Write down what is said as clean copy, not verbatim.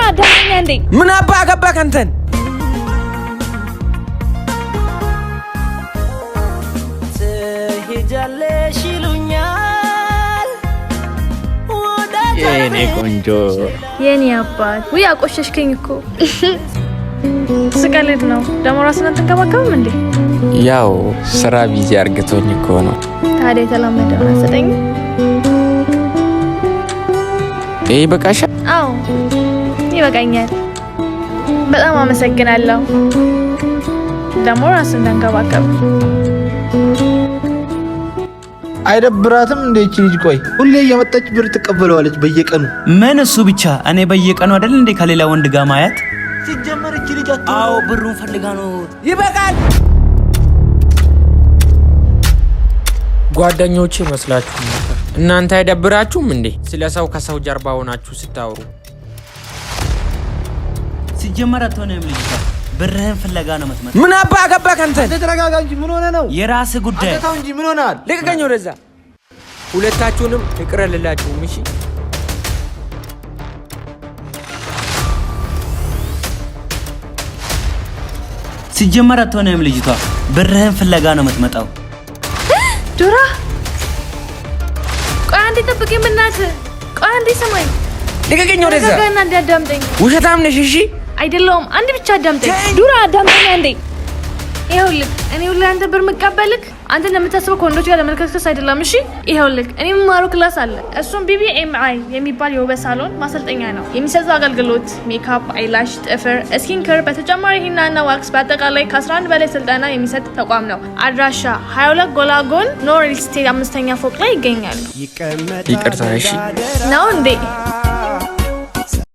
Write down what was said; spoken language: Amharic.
አዳምጠኝ አንዴ። ምን አባ አገባህ አንተን? ትሄጃለሽ ይሉኛል የኔ ቆንጆ፣ የኔ አባት፣ ውይ አቆሸሽከኝ እኮ። ስቀልድ ነው። ደግሞ ራስን አትንከባከብም እንዴ? ያው ስራ busy አርግቶኝ እኮ ነው። ታዲያ የተለመደውን አትሰጠኝም? ይሄ በቃሻ? አዎ ይበቃኛል። በጣም አመሰግናለሁ። ደግሞ ራስን ተንከባከብ። አይደብራትም እንደ ይቺ ልጅ? ቆይ ሁሌ እየመጣች ብር ትቀበለዋለች በየቀኑ። ምን እሱ ብቻ፣ እኔ በየቀኑ አይደል እንዴ ከሌላ ወንድ ጋር ማያት? ሲጀመር እቺ ልጅ አዎ ብሩን ፈልጋ ነው። ይበቃል። ጓደኞቼ መስላችሁ ነበር። እናንተ አይደብራችሁም እንዴ? ስለ ሰው ከሰው ጀርባ ሆናችሁ ስታወሩ። ሲጀመር አትሆንም ልጅቷ፣ ብርህን ፍለጋ ነው የምትመጣው። ምን አባ አገባህ አንተን? ተረጋጋ እንጂ ምን ሆነ ነው? የራስህ ጉዳይ። አንተ ተው እንጂ ምን ሆነሃል? ልቀቀኝ ወደዛ። ሁለታችሁንም ይቅር አልላችሁም። እሺ። ሲጀመር አትሆንም ልጅቷ፣ ብርህን ፍለጋ ነው የምትመጣው። ዶራ ቆይ አንዴ ጠብቀኝ፣ በእናትህ ቆይ አንዴ ስማኝ። ልቀቀኝ ወደዛ። ተረጋጋና አንዴ አዳምጠኝ። ውሸታም ነሽ። እሺ። አይደለሁም፣ አንድ ብቻ አዳምጠኝ። ዱራ አዳምጠኝ አንዴ። ይኸውልህ እኔ ሁሌ አንተ ብር የምቀበልክ አንተ እንደምታስበው ከወንዶች ጋር ለመልከስከስ አይደለም። እሺ ይኸውልህ እኔ የምማረው class አለ። እሱም BBMI የሚባል የውበት ሳሎን ማሰልጠኛ ነው። የሚሰጠው አገልግሎት makeup፣ eyelash፣ ጥፍር፣ skin care፣ በተጨማሪ ሂና እና wax፣ በአጠቃላይ ከ11 በላይ ስልጠና የሚሰጥ ተቋም ነው። አድራሻ 22 ጎላጎን ኖ ሪል ስቴት አምስተኛ ፎቅ ላይ ይገኛሉ። ይቅርታ። እሺ። ነው እንዴ?